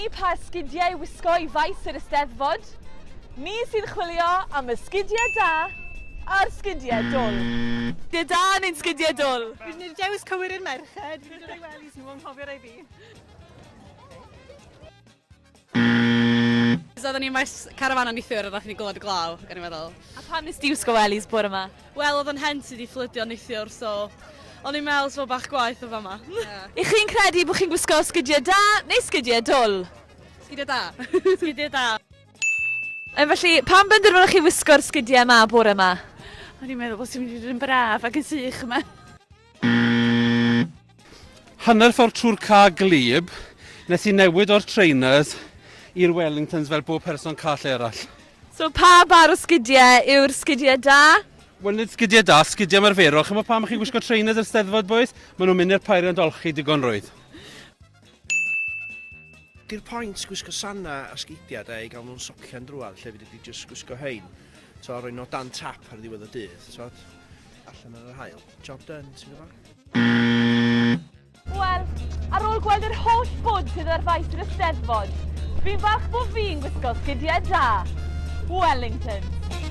penderfynu pa esgidiau i wisgo i faes yr Eisteddfod, ni sy'n chwilio am y sgidiau da a'r sgidiau dwl. Sgidiau da neu'n sgidiau dwl? Fi 'di neud y dewis cywir i'r merched, fi 'di rhoi wellies nhw, anghofio rhai fi. So oedden ni'n maes carafan yn neithiwr a nathon ni glywed y glaw ac o'n i'n meddwl... A pam nes di wisgo wellies bore 'ma? Wel oedd 'yn het i 'di fflydio neithiwr so o'n i'n meddwl 'sa fo bach gwaeth yn fama. Y'ch chi'n credu bod chi'n gwisgo sgidiau da neu sgidiau dwl? Sgidiau da. Sgidiau da. Yn felly, pam benderfynoch chi wisgo'r sgidiau 'ma bore 'ma? O'n i'n meddwl bod ti'n mynd i fod yn braf ac yn sych yma. Hanner ffordd trwy'r ca glyb, nes i newid o'r trainers i'r Wellingtons fel bob person call erall. So pa bar o sgidiau yw'r sgidiau da? Wel nid sgidiau da, sgidiau ymarferol. Chimod pam chi'n gwisgo trainers i'r Steddfod bois? Maen nhw'n mynd i'r peiriant olchi digon rwydd. Di'r pwynt gwisgo sanna a sgidiau de i gael nhw'n socian drwadd lle fyddi di jyst gwisgo hein, t'o' rhoi nhw dan tap ar ddiwedd y dydd, t'od? Allan yn yr haul. Job done, ti'n gwybod? Wel, ar ôl gweld yr holl bwd sydd ar faes yr Eisteddfod, fi'n falch bod fi'n gwisgo sgidiau da. Wellingtons.